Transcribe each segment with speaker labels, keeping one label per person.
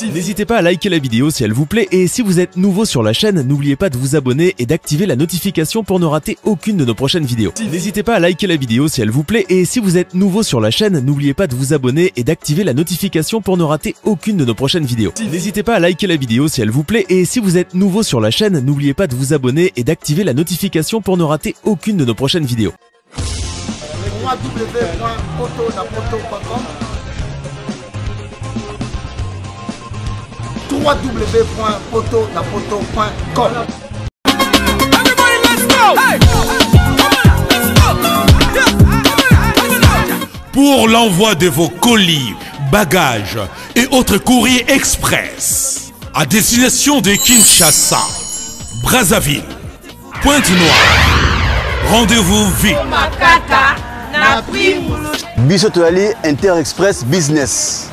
Speaker 1: N'hésitez pas à liker la vidéo si elle vous plaît et si vous êtes nouveau sur la chaîne, n'oubliez pas de vous abonner et d'activer la notification pour ne rater aucune de nos prochaines vidéos. N'hésitez pas à liker la vidéo si elle vous plaît et si vous êtes nouveau sur la chaîne, n'oubliez pas de vous abonner et d'activer la notification pour ne rater aucune de nos prochaines vidéos. N'hésitez pas à liker la vidéo si elle vous plaît et si vous êtes nouveau sur la chaîne, n'oubliez pas de vous abonner et d'activer la notification pour ne rater aucune de nos prochaines vidéos.
Speaker 2: www.potonapoto.com www.potonapoto.com
Speaker 3: Pour l'envoi de vos colis, bagages et autres courriers express à destination de Kinshasa, Brazzaville, Pointe-Noire. Rendez-vous vite.
Speaker 4: Biso toyali Inter Express Business.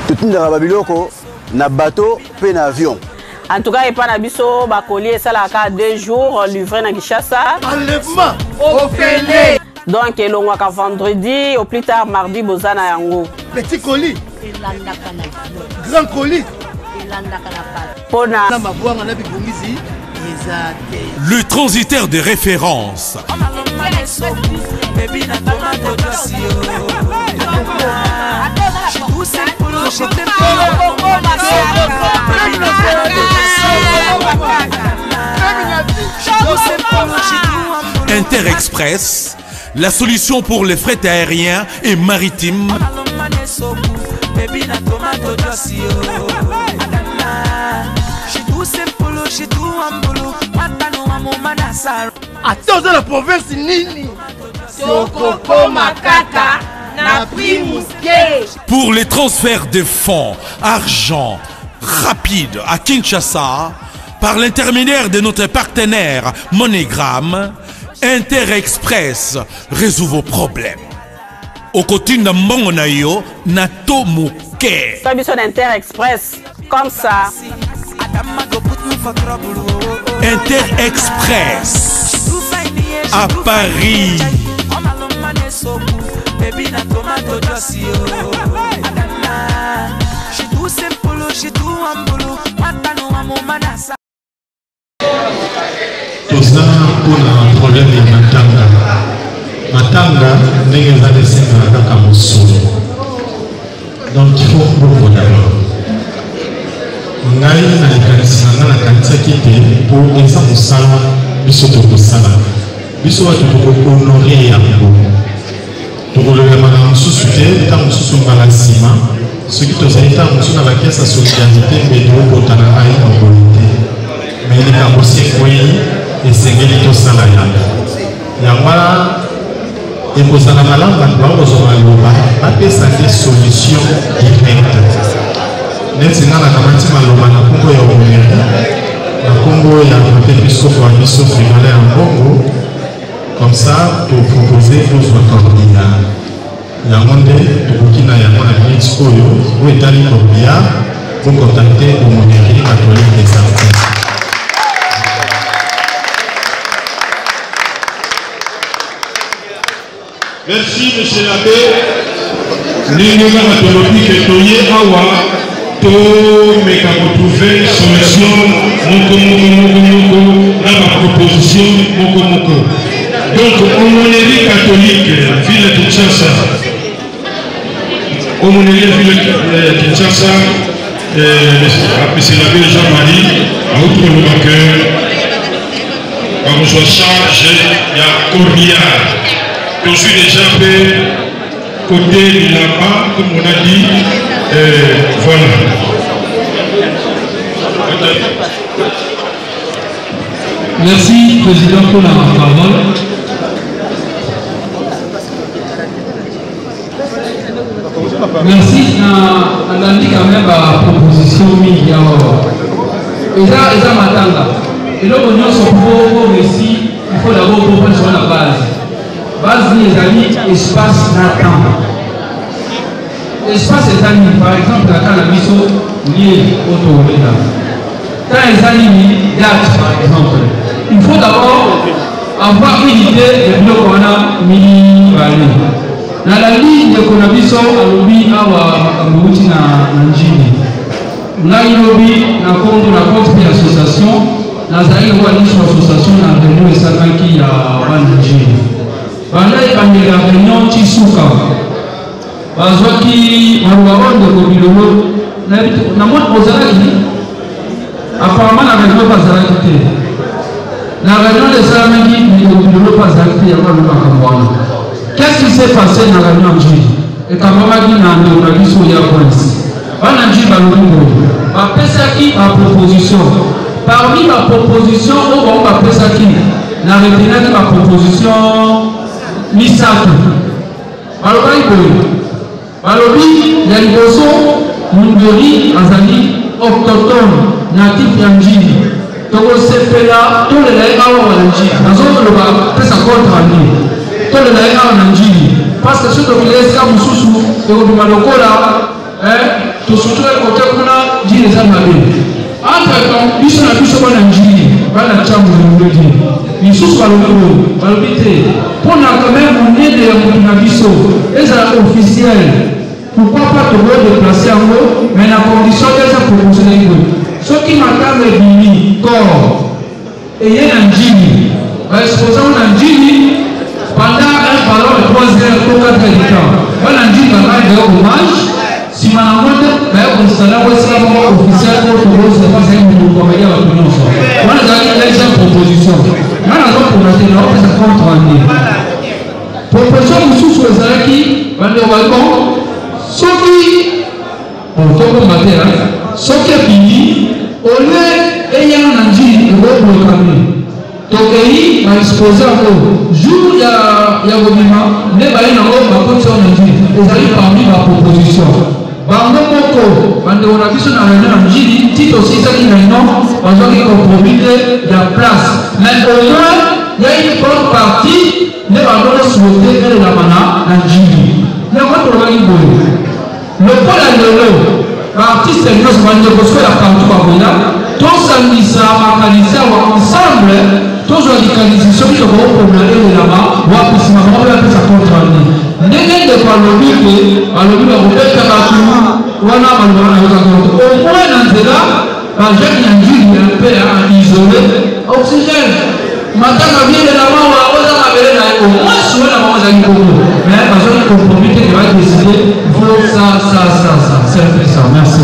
Speaker 4: Totindaka ba biloko na bateau pe na avion.
Speaker 5: En tout cas, epa na biso ba colis esalaka 2 jours livré na Kinshasa.
Speaker 2: Enlèvement ofele.
Speaker 5: Donc elongwaka vendredi au plus tard mardi boza na yango.
Speaker 2: Petit colis.
Speaker 6: Elandaka na avion.
Speaker 2: Grand colis.
Speaker 6: Elandaka na bateau.
Speaker 5: Pona
Speaker 2: na mabwanga na bibongisi eza te.
Speaker 3: Le transitaire de référence. Inter Express, la solution pour les frais aériens et maritimes.
Speaker 2: Ata oza na province nini,
Speaker 6: tokokoma kaka na prix moke.
Speaker 3: Pour les transferts de fonds, argent rapide à Kinshasa, par l'intermédiaire de notre partenaire MoneyGram, Inter Express résout vos problèmes. Okotinda mbongo na yo na to moke.
Speaker 5: Toi biso na Inter Express comme ça.
Speaker 3: Inter Express à Paris.
Speaker 7: Toza mpona problème ya matanga. Matanga ndenge eza esengaka kaka mosolo, donc il faut mbongo d'abord. Ngai na likanisi na ngai nakanisaki ete mpo eza mosala biso tokosala, biso bato tokohonore yango, tokolobela makambo mosusu te. Ntango mosusu mbala nsima soki tozali ntango mosusu na bakesa ya solidarité mbe tokokota na ngai boye te, me likambo si ekwei esengeli tosala yango. Yango wana ekozala malamu bato bakozwa maloba bapesa nde solution directe. Neti nga nakamati maloba na nkombo ya Aumônerie, na nkombo ya papa episkopo wa biso Fridolin ya Mbongo, comme ça topropose tozwa corbillard. Yango nde tokoki na yango na minute oyo. Oyo etali corbillard, bocontacte Aumônerie catholique des Artistes.
Speaker 8: Merci, monsieur l'abbé. Ndenge kaka tolobi ke toye awa tomeka kotrouve solution moko moko moko moko na baproposition moko moko. Donc aumônerie catholique ville ya Kinshasa, aumônerie ville ya Kinshasa, monsieur l'abbé Jean-Marie auti koloba ke bakozwa charge ya corbillard. Tozwi déjà mpe côté bilamba, comme on a dit, voilà.
Speaker 9: Merci, Président, pour la parole. Merci. Nalandi quand même ba proposition mingi awa. Eza matanga. Eloko nyonso po réussir, il faut d'abord comprendre sur la base. Base ni ezali espace na temps. Espace eza nini? Par exemple, na cas na biso lié autoroute. Temps eza nini? Date par exemple. Il faut d'abord avoir une idée de biloko wana mibale. Nalandi ndeko na biso alobi awa makambo euti na Njili. Ngai lobi na kombo na compte mpe association, nazalaki lokola nyonso association na réunion esalamaki ya bana Ndjili. Banda ebandeli ya réunion ti suka, bazwaki maloba oyo ndeko Bilolo namoni ozalaki apparemment na réunion mpe azalaki te. Na réunion nde esalamaki, ndeko Bilolo mpe azalaki te, yango alobi makambo wana. Qu'est-ce qui s'est passé na réunion Ndjili? Ekambamaki na ndeko na biso ya Prince. Bana Ndjili balobi boye, bapesaki ba proposition. Parmi ba proposition oyo bango bapesaki, na retenaki ba proposition misato. Balobaki boye, balobi ya liboso, Mundori azali autochtone natif ya Ndjili, tokosepela tolela ye awa na Ndjili. Nazoloba pesa compte rendu, tolela ye awa na Ndjili parce que soki tokende esika mosusu ekobima lokola tosutukaki kote kuna. Ndjili eza mabe entre temps biso na biso bana Ndjili, bana Tshangu lolodi lisusu balobi boye, balobi te mpo na quand même monene ya motu na biso ezala officiel, pourquoi pas tokoki déplacer yango, mais na condition te eza proposition na boye, soki matanga ebimi, corps eye na Ndjili, baexpose yango na Ndjili pendant un ballon de 3 heures to 4 heures du temps, bana Ndjili barendre hommage, nsima na yango nde baye koinstalle yango esika moko officiel oyo tokozwa mpasi moto ya bato nyonso. Wana ezalaki deuxième proposition. Nga nazopona te, naopesa compte rendu. Proposition mosusu ezalaki, bandeko bali bon, soki tokoma te, soki ebimi olie eyanga na Ndjili, ekoblokami, tokei baexpose yango jour ya kobima nde baye nango bakotisa na Ndjili. Ezali parmi baproposition bango moko bandeko na biso na réunion na Ndjili. Ti tosilisaki réunion, bazwaki compromis te ya place, mais au moins ya une bonne partie nde bango souhaite elelama na Ndjili. Yango tolobaki boye, lokola lelo baartiste nyonso, bandeko sikoyo ya partout bakoya, tosangisa makanisi awa ensemble, tozwa likanisi soki tokokopona elelama wapi. Nsima bango mpe bapesa compte rendu. Ndenge ndeko alobi ke balobi bakobeta bato wana, baloba nayokaka au moins na nzela bajeune ya Ndjili mpe ya isolé oxygène, matanga bielela mawa oza mabele na ye, au moins souhait na bango ezalaki bongo, mais bazwaki compromis te ke badécide faut ça ça ça ça, c'est un peu ça, merci.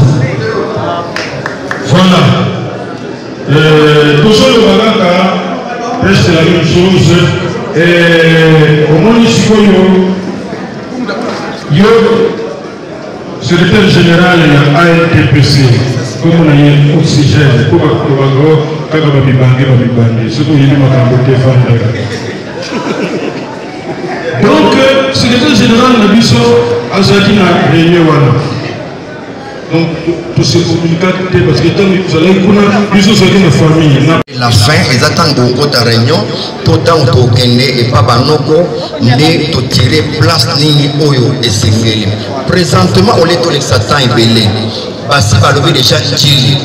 Speaker 8: Voilà. Tozoloba kaka presque la même chose. Omoni sikoyo yo secrétaire général ya ANTPC, kombo na ye Oxygène, mpo balobaka kaka bamibange bamibange, soki oyebi makambo te, fandaka. Donc secrétaire général na biso azalaki na réunion wana, donc tose communicaki te parce que ntango ozalaki kuna, biso ozalaki na famille na
Speaker 10: La fin eza ntango okota réunion to ntango tokende epa banoko nde totire place nini oyo esengeli. Présentement, ole tolekisa temps ebele, basi balobi déjà Ndjili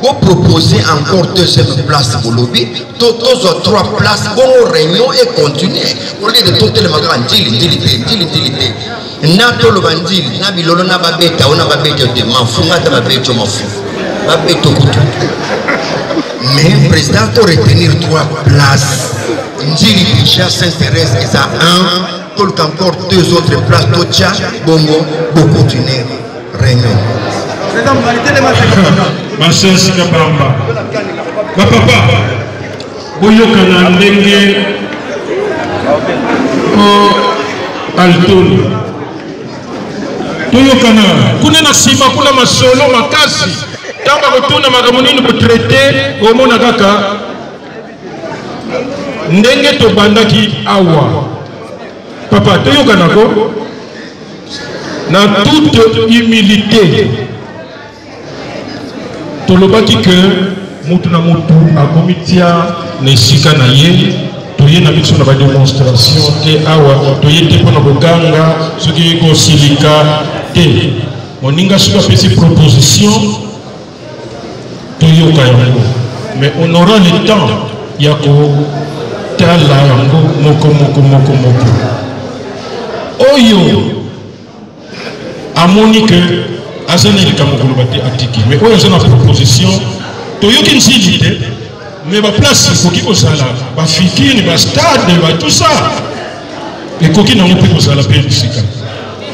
Speaker 10: 1, bopropose encore deuxième place, bolobi to tozwa trois places bongo réunion econtinue, au lieu de totelema kaka Ndjili, Ndjili te, Ndjili, Ndjili te. Na toloba Ndjili na Bilolo na babeta o na babeta te, mafu nga ata babeta o mafu babeta kutu. Mais président, to retenir trois places. Ndjili déjà, Saint Thérèse eza 1, toluka encore deux autres places, totya bongo, bocontinue réunion.
Speaker 8: Masasi Kabamba, bapapa, boyokana ndenge o altoni, toyokana kuna na nsima kuna masolo makasi. Ntango bakotuna makambo nini botraite, omona kaka ndenge tobandaki awa. Papa, toyokanako na toute humilité, tolobaki ke mutu na mutu akomitia na esika na ye. Toye na biso na badémonstration te awa, toye te mpona koganga soki kosilika te. Moninga soki apesi proposition, toyoka yango, mais on aura le temps ya kotala yango moko moko moko moko. Oyo amoni ke aza na likambo koloba te atiki mais oyo aza na proposition toyoki nzili te mais baplace ekoki kozala bafikini bastade ba tout ça ekoki nango mpe kozala mpe bisika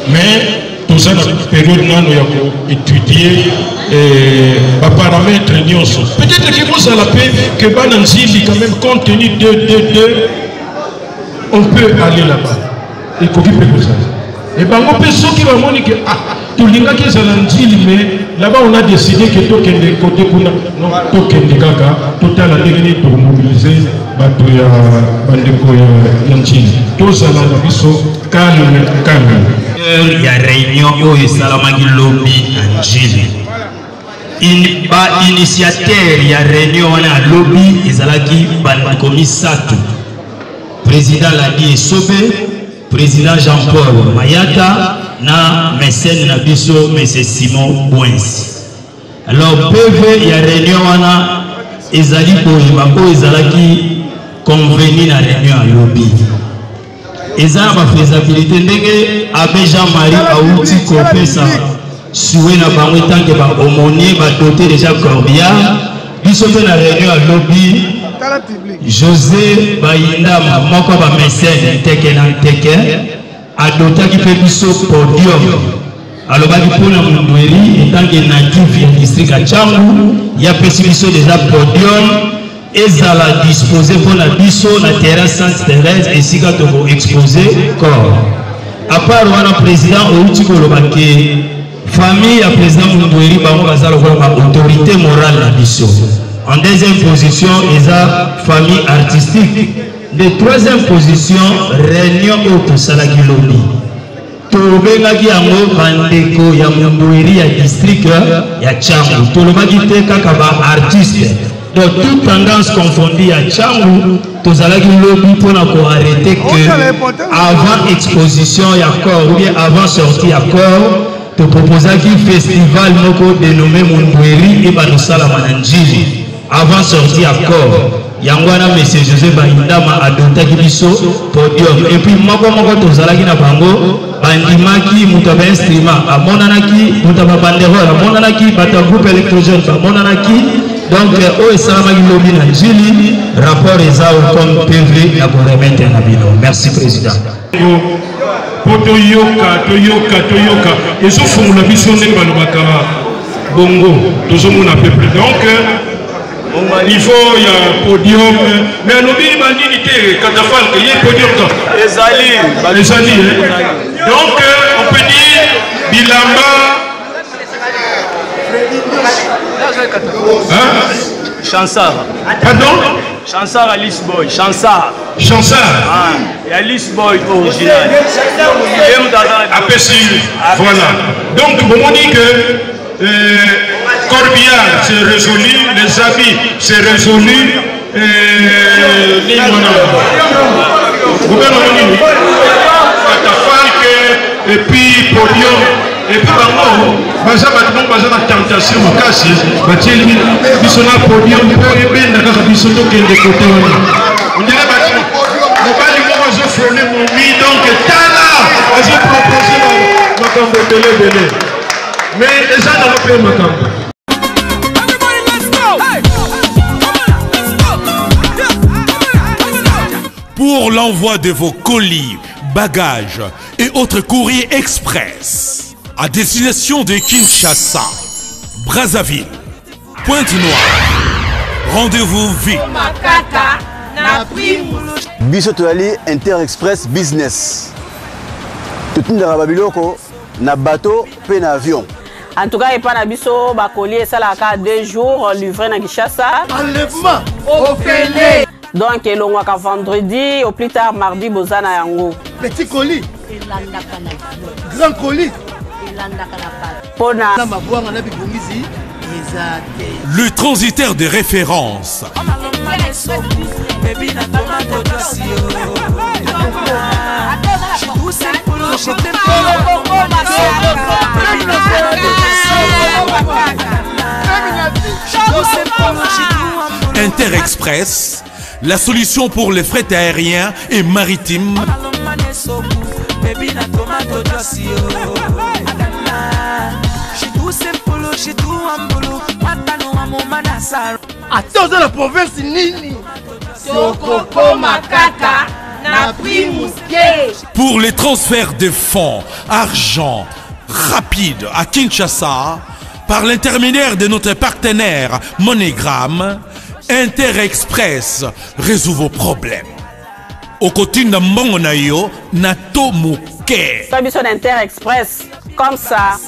Speaker 8: mais toza na periode nano ya koétudie eh, baparamètre nyonso peut-être ke kozala mpe ke bana nzili quand même compte tenu de de de on peut aller là-bas ekoki mpe kozala e bango mpe soki bamoni ke ah tolingaki ezala nzili mais là-bas on a décidé ke tokende kote kuna non tokende kaka totala ndenge nini tokomobilize bato ya bandeko ya nzili tozala na biso calme calme
Speaker 11: ya réunion oyo esalamaki lobi na njili bainitiateur ya réunion wana ya lobi ezalaki bandeko misato président ladi esobe président jean-paul mayata na mécène na biso monsieur simon bwens alors pv ya réunion wana ezali boye baoyo ezalaki convenu na réunion ya lobi eza na bafaisabilité ndenge abbé jean marie awuti kopesa suwe na bango etanke baomonier badote déjà corbillard biso mpe na réunion ya lobi josé bayindama moko ya bamesene nteke na nteke adotaki mpe biso podium alobaki mpo na mundweri etanke natif ya district ya tshangu ye apesi biso deja podium ezala dispose mpo na biso na terrain sainte thérèse esika toko expose corps apart wana président outi koloba ke famille ya président mundweri bango baza lokola ba autorité morale na biso en deuxième position eza famille artistique de troisième position réunion oyo tosalaki lobi tobengaki yango bandeko ya mundweri ya district ya tshangu tolobaki te kaka ba artiste donc toute tendance confondue ya tshangu tozalaki lobi mpo na koarrete que avant exposition ya corps ou bien avant sortie ya corps toproposaki festival moko dénommé mundweri ebanda osalama na njili avant sortie ya corps yango wana monsieur josé baindama adotaki biso podium epuis moko moko tozalaki na bango bandimaki moto ya bainstrument amonanaki moto ya babanderole amonanaki bato ya groupe électrogène bamonanaki donc oyo esalamaki lobi na njili rapport eza comme pv ya koremettre na bino merci président
Speaker 8: mpo toyoka toyoka toyoka ezofungola biso ndenge balobaka bongo tozomona peuple donc niveau ya podium mais alobi banini te catafalque ye podium to
Speaker 12: ezali
Speaker 8: ezali donc on peut dire bilamba
Speaker 12: hein? Chansard.
Speaker 8: Pardon
Speaker 12: Chansard Alice Boy. Chansard.
Speaker 8: Chansard.
Speaker 12: Ah, et Alice Boy original.
Speaker 8: Apesi. Voilà. Donc, vous dit que euh, Corbillard s'est résolu, les habits s'est résolu. Euh, Catafalque et puis podium et puis bango baza bato moko baza na tentation makasi batieli biso na podium mpo ebenda kaka biso tokende kote wana ondire bato mobali moko azofrone momi donc tala azopropose makambo ebele ebele mais eza nango mpe makambo.
Speaker 3: Pour l'envoi de vos colis, bagages et autres courriers express à destination de Kinshasa, Brazzaville, Pointe-Noire. Rendez-vous vite.
Speaker 4: Biso toyali Inter Express Business. Totindaka babiloko na bateau mpe na avion.
Speaker 5: En tout cas, epa na biso bakoli esalaka deux jours livré na Kinshasa.
Speaker 2: Enlèvement ofele.
Speaker 5: Donc elongwaka vendredi au plus tard mardi boza na yango.
Speaker 2: Petit colis.
Speaker 6: Elandaka na
Speaker 2: grand colis.
Speaker 6: Elandaka na bato.
Speaker 5: Pona
Speaker 2: na mabwanga na bibongisi eza te.
Speaker 3: Le transitaire de référence. Inter Express, la solution pour les frais aériens et maritimes.
Speaker 2: Ata oza na province nini,
Speaker 6: tokokoma kaka na prix moke.
Speaker 3: Pour les transferts de fonds, argent, rapide à Kinshasa, par l'intermédiaire de notre partenaire MoneyGram, Interexpress résout vos problèmes. Okotinda mbongo na yo na to moke.
Speaker 5: Soit biso na Interexpress, comme ça.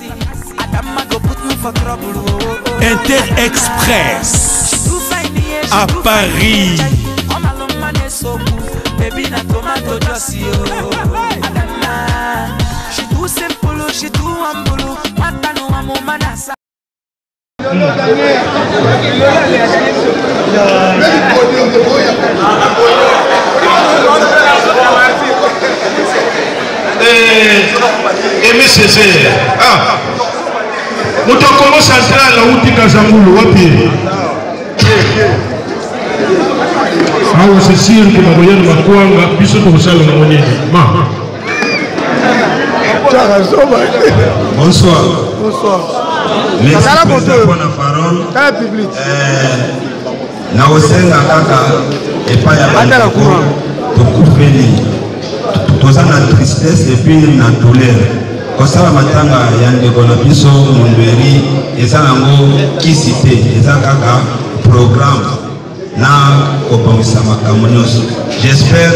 Speaker 3: Interexpress à Paris.
Speaker 8: Aimé Césaire. Ah. Moto ya Congo central auti Kazangulu wapi? Awa c'est sûr que bakoya na makwanga biso tokosala nango nini? Ma.
Speaker 13: Bonsoir.
Speaker 2: Bonsoir.
Speaker 13: Merci
Speaker 2: Tala
Speaker 13: président
Speaker 2: koto.
Speaker 13: pour la parole.
Speaker 2: Tala public.
Speaker 13: Nakosenga kaka epai ya
Speaker 2: Atala
Speaker 13: bandeko
Speaker 2: courant.
Speaker 13: tokufeli, toza na tristesse et puis na douleur. Kosala matanga ya ndeko na biso Mondweri eza nango kisi te, eza kaka programme na kobongisa makambo nyonso. J'espère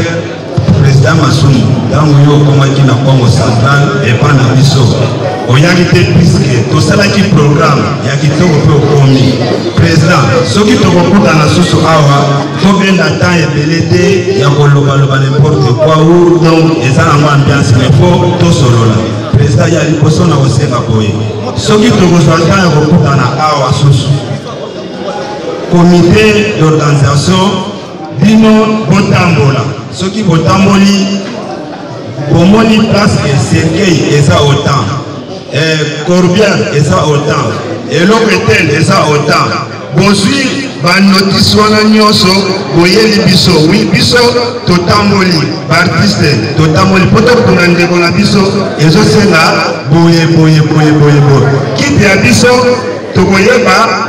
Speaker 13: président Masumu, ntango yo okomaki na Congo central epa na biso oyaki te, puisque tosalaki programme ya kitoko mpe okomi président. Soki tokokutana susu awa, tobenda temps ebele te ya kolobaloba n'importe quoi ou donc eza nango ambiance, mais faut tosolola. Président, ya liboso na kosenga boye, soki tokozwa temps ya kokutana awa susu, comité d'organisation bino botambola. Soki botamboli, bomoni place ke cercueil eza autant, corbillard eza autant, eloko etel eza autant, bozwi banotise wana nyonso, boyeli biso. Wi, biso totamboli, baartiste totamboli mpo tokunda ndeko na biso, ezosenga boye boye boye boye boye. Kiti ya biso tokoyeba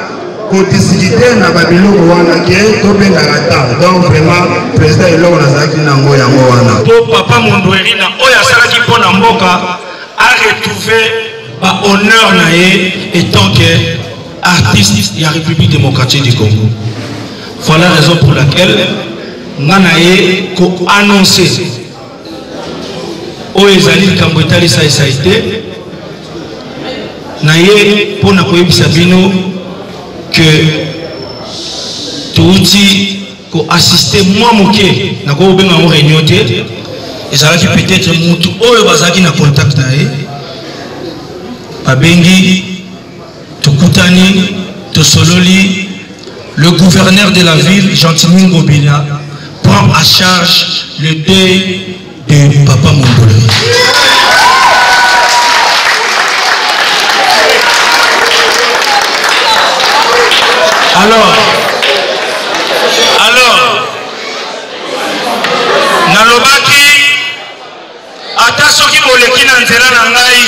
Speaker 13: kodisikite na babiloko wana ke tobengaka ta. Donc vraiment président, eloko nazalaki nango yango wana.
Speaker 11: Po papa Mondweri na oyo asalaki mpo na mboka a retrouvé ba honneur na ye étant que artiste ya République démocratique du Congo. Voilà raison pour laquelle nga na ye ko-annoncer oyo ezali likambo etali saisai te na ye mpo na koyebisa bino ke touti koassiste mwa moke. Nakoki kobenga yango réunion te, ezalaki peut-être mutu oyo bazalaki na contact na ye, babengi, tokutani, tosololi. Le gouverneur de la ville, Gentiny Ngobila, prend à charge le deuil de papa Mondweri. Alors, nalobaki ata soki boleki na nzela na ngai,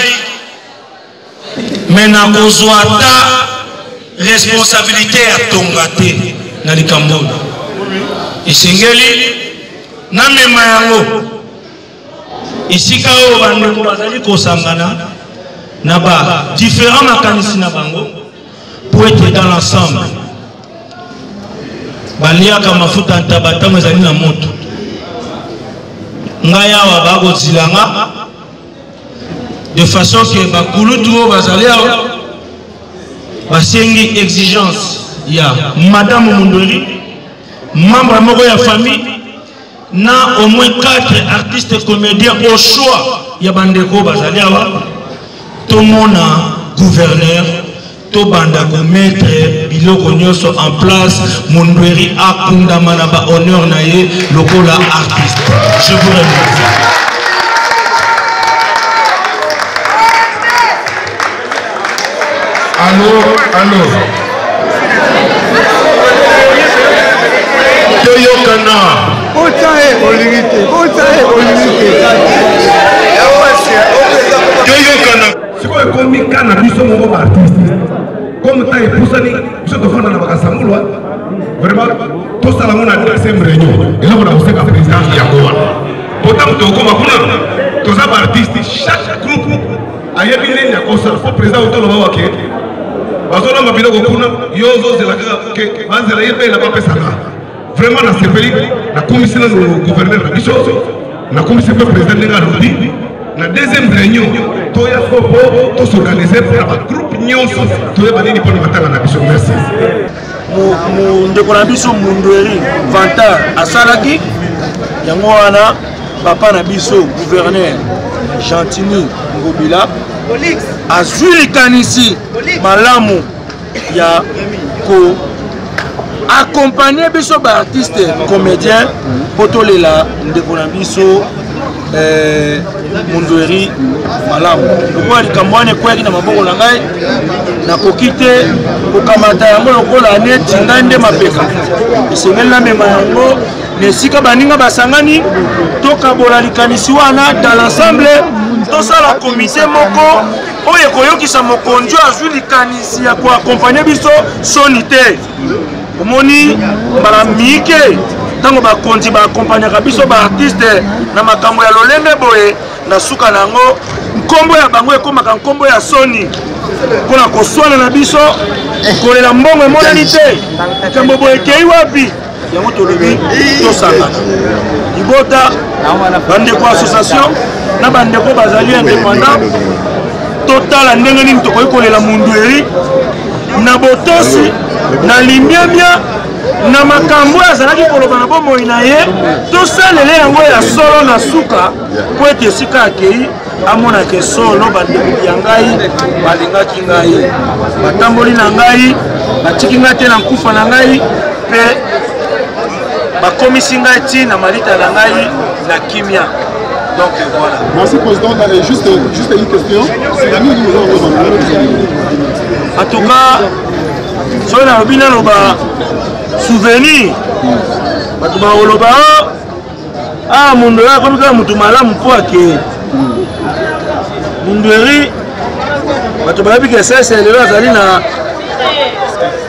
Speaker 11: me nakozwa ata responsabilité ya tonga te na likambo oyo. Esengeli namema yango esika oyo bandeko bazali kosangana na ba différents makanisi na bango, po ete dans l'ensemble baliaka mafuta ntaba ntango ezali na moto. Ngai awa bakozila nga de façon que bakulutu oyo bazali awa basengi exigence ya madame Mondweri, membre moko ya famille, na au moins 4 artistes comédiens au choix ya bandeko oyo bazali awa. Tomona gouverneur, tobanda komettre biloko nyonso en place, Mondweri akundama na bahonneur na ye lokola artiste. Je vous remercie.
Speaker 8: Allo, allo. Toyokana.
Speaker 2: Bota ye olingi te, bota ye olingi te.
Speaker 8: Toyokana.
Speaker 14: Sikoyo ekomi ka na biso moko baartiste. Comme temps epusani, biso tofanda na bakasambulwa, vraiment tosala ngo na deuxième réunion. Eloko na kosenga président yango wana. Po ntango tokokoma kuna, toza ba artiste, chaque groupe ayebi nini akosala. Po président otoloba wake bazolamba biloko kuna, yo ozozela kaka ke banzela ye mpe elamba apesaka. Vraiment nasepeli, nakumisi nano gouverneur na biso, nakumisi mpe président ndenge alobi na deuxième réunion toya fo po tosorganize mpona bagroupe nyonso toyeba nini mpona matanga na biso. Merci.
Speaker 12: Ndeko na biso Mundueri Vantar asalaki yango wana. Papa na biso gouverneur Gentini Ngobila azwi likanisi malamu ya ko accompagner biso ba artiste comédien mpo tolela ndeko na biso eh, Mundueri malamu. Lokola likambo wana ekweyaki na maboko na ngai, nakoki te kokamata yango lokola neti ngai nde mapeka. Esengeli namema yango na esika baninga basangani, tokabola likanisi wana dans l'ensemble, tosala komite moko oyo ekoyokisa mokonzi oyo azwi likanisi ya koakompanye biso soni te. Omoni mbala miike ntango bakonzi baakompanyaka biso baartiste na makambo ya lolenge boye, na suka na yango nkombo ya bango ekomaka nkombo ya soni mpo na koswana na biso, kolela mbongo emonani te, likambo boye ekei wapi. Yango tolobi tosangana libota, bandeko association na bandeko bazali indépendant, totala ndenge nini tokoki kolela Mundueri na botosi, na limemia, na makambo oyo azalaki koloba na bomoi na ye, tosalele yango ya solo na suka, mpo ete esika akei amonaka solo bandeko ya ngai balingaki ngai, batamboli na ngai, batiki ngai te na nkufa na ngai, mpe bakomisi ngai ti na malita na ngai na kimia. Donc voilà.
Speaker 15: Merci président. Juste, juste une question. C'est la nous avons
Speaker 12: En tout cas, soki nalobi naloba souvenir, bato bakoloba ah Mundueri akomi kaka motu malamu mpo ake Mundueri. Bato bayebi ke sese lelo azali na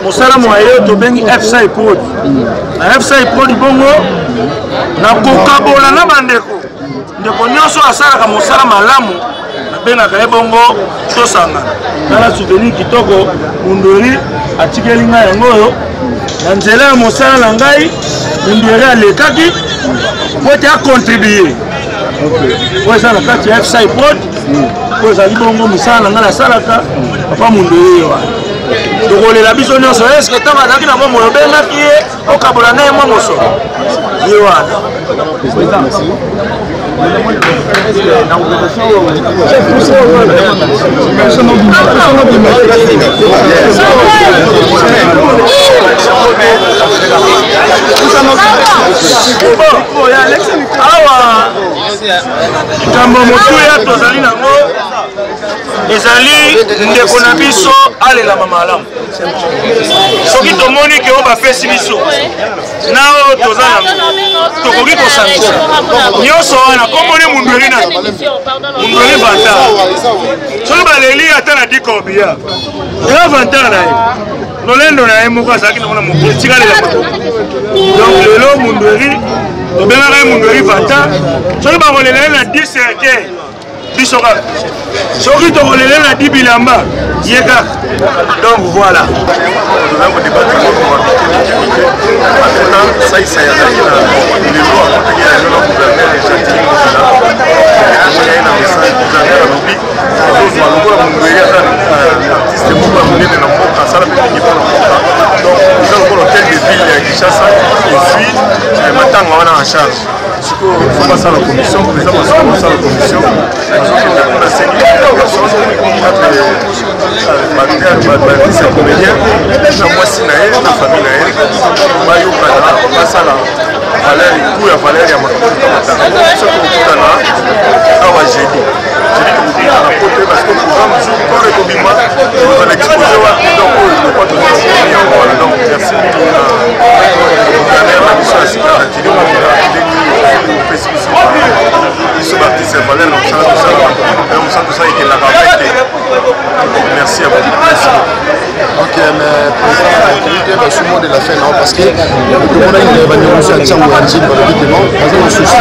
Speaker 12: mosala mwa ye tobengi fsi prod. Na fsi prod bongo na kokabola na bandeko, ndeko nyonso asalaka mosala malamu nabengaka ye bongo tosangana. Tala souvenir kitoko Mundueri atikeli ngai yango oyo na nzela ya mosala na ngai. Mundueri alekaki po ete acontribue oyo eza na kati ya fsi prod, oyo ezali bongo mosala na ngai nasalaka. Papa Mundueri ye wana tokolela biso nyonso. Eske ntango azalaki na bomoi obengaki ye okabola na ye mwa mosolo? Ye wana. Awa likambo motuya tozali nango ezali ndeko na biso alelama malamu. Soki tomoni ke oyo bapesi biso na oyo toza nango tokoki kosangisa nyonso wana, kombone Mundueri na Mundueri Vantar, soki baleli ata na dikobia eza Vantar na ye, lolendo na ye moko azalaki nango na mokili tikalela maboko. Donc lelo Mundueri tobengaka ye Mundueri Vantar. Soki bakolela ye na 10 cercueil, biso kaka. Soki tokolela na di bilamba, ye kaka. Donc voilà.
Speaker 16: Saisai azalaki na lelo akotaki na lelo gouverneur Gentiny Ngobila, amoni ye na message. Gouverneur alobi azozwa lokola Mundueri aza artiste moko ya monene na mboka, asala mpe mingi mpona mboka. Donc eza lokola hotel de ville ya Kinshasa ezwi matanga wana en charge. Sikoyo fo basala commission, président basala basala commission, azokende mpona sengi personne entre baartiste comédien na mwasi na ye na famille na ye, bayokana, basala valeur coût ya valeur ya makambo matanga. Biso tokokutana awa jeudi. Jeudi tokokutana po te parce que programme jour corps ekobima, tokozala expose wapi? Donc oyo lokwa tozali yango wana. Donc merci mingi na gouverneur na biso ya sika na Tili Ngobila, ndenge opesi biso biso baartiste ya valeur na mosala tosala, na mosala tosala ekendaka avec te. Merci à vous, merci.
Speaker 15: Président autorité basu mot de la fin nao parce que tomonaki bandeko mosusu ya ntiango ya njili balobi ke non, baza na souci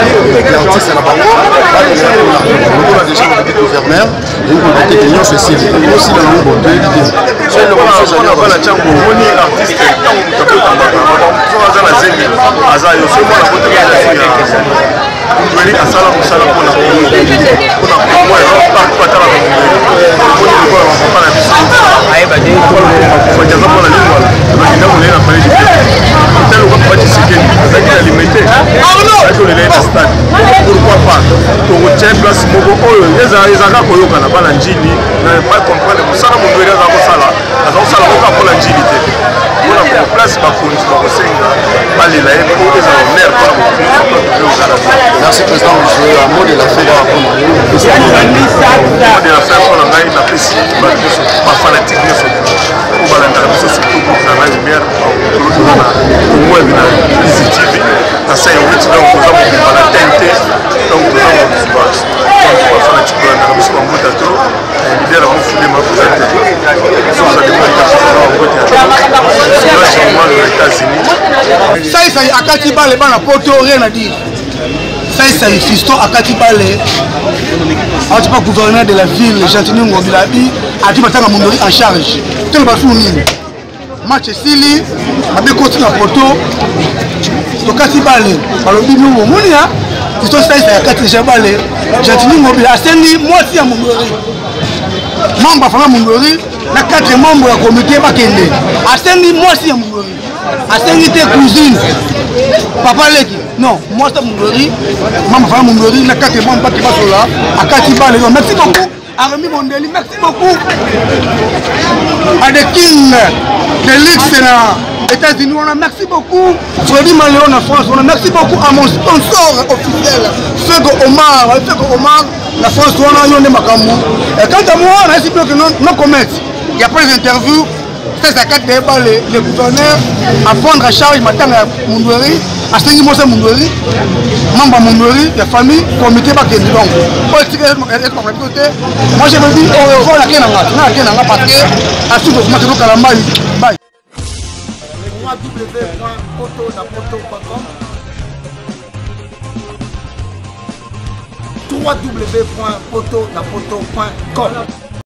Speaker 15: ya artiste na bango balela kuna lokola déjà balobi gouverneur eyi koloba te ke nyonso esili osila nango bon toyebi te.
Speaker 16: Soki eloko mosusu ezali bana ntiango omoni artiste ntango moto akotambaka soki aza na zemi aza yo soki mwana botami aza. Mundweri asala mosala mpona Congo, mpona Congo partout atalaka Mundweri. Omoni lokola bapapa na biso Fati aza mwana Lingwala, bakenda kolela na palais du peuple. Otali lokola papa Tshisekedi azalaki na Limete, azalaki kolela ye na stade. Pourquoi pas tokotia place moko oyo ezalaka koyokana bana Njili na ba comprendre mosala Mundweri aza kosala, aza kosala kaka mpona Njili te, mpona place bakonzi bakosenga balela ye mpo ezala honneur mpona moto nyonso to ozala.
Speaker 15: Merci président, monsieur. Mot de la fin kaka mpona yo.
Speaker 16: Mot de la fin mpona ngai, napesi bato nyonso, bafanatike nyonso oyo balandaka biso, surtout groupe na ngai Lumière, toza na Congo na Easy TV na 58, donc toza mobimba na TNT, donc toza mobimba. Donc bafanatike balandaka biso, bambuta trop, leader yango Fulema koza te, soza de États-Unis.
Speaker 2: Saisai akati bale, bana poto, rien à dire. Saisai Fiston akati bale, awati pa gouverneur de la ville Gentini Ngobila abi ati batanga Mondori en charge. Tolo basusu nini, match esili mabe koti na poto, tokati bale, balobi no omoni ya Fiston Saisai akati deja bale. Gentini Ngobila asengi mwasi ya Mondori, membre afanga Mondori na 4 membre ya comité bakende. Asengi mwasi ya Mondori, asengi te cousine, papa leki, non, mwasi ya Mondori, membre afanga Mondori na 4 membre bake basola. Akati bale. Merci beaucoup Armi Mondeli, merci beaucoup à The King de luxe na États-Unis wana, merci beaucoup Freddy Maléo na France wana, merci beaucoup à mon sponsor officiel Fego Omar, Fego Omar na France wana, yo nde makambo. Et quant à moi, nayesi bino ke no comment, il y a pas les interviews. 16 à 4 dayeba le gouverneur à prendre en charge matanga ya Mundweri. Asengi mwasi ya Mundweri, membre ya Mundweri ya famille, comité bakende. Donc oyo etika ekomaka biso te. Moi je me dis au revoir, nake na nga, nga nake na nga parce que asuki okomaki tokala mai bai.
Speaker 17: www.potonapoto.com www.potonapoto.com.